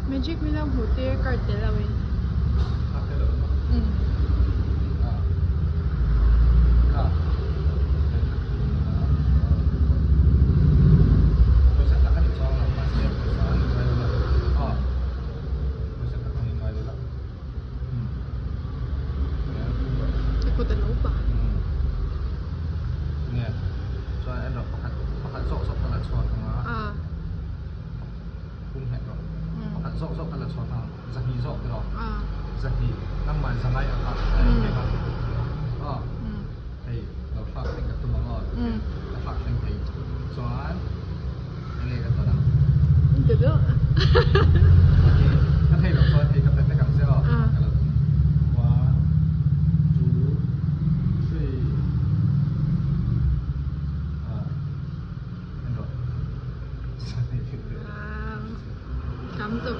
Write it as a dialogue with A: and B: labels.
A: Magic min lo hmuh tir card tel lo in.
B: Card tel lo maw?
A: Umm.
B: Ah. Kha. Pawisa tak a ni chuang lo mahse pawisa a ni ngai lo la. Ah. Pawisa tak a ni ngai lo la. Umm.
A: Ka kut a lo pa.
B: Umm. Nge. Chuan en rawh pakhat pakhat zawk zawk ka la chhuak ang a.
A: Ah.
B: Pum nghet rawh. Pakhat zawk zawk ka la chhuak ang. Zahnih zawk tiraw?
A: Ah.
B: Zahnih nangmah zangai ang a a en keng a. Aw. Hei lo thlak thleng ka tum ang aw. Ka thlak thleng thei chuan enge ka tawn ang.
A: Ka duh.
B: Ka thei lo chuan hei ka pe vek ang che aw. Ka lo tum. One, two, three. Ah.
A: Wow. Tam tuk.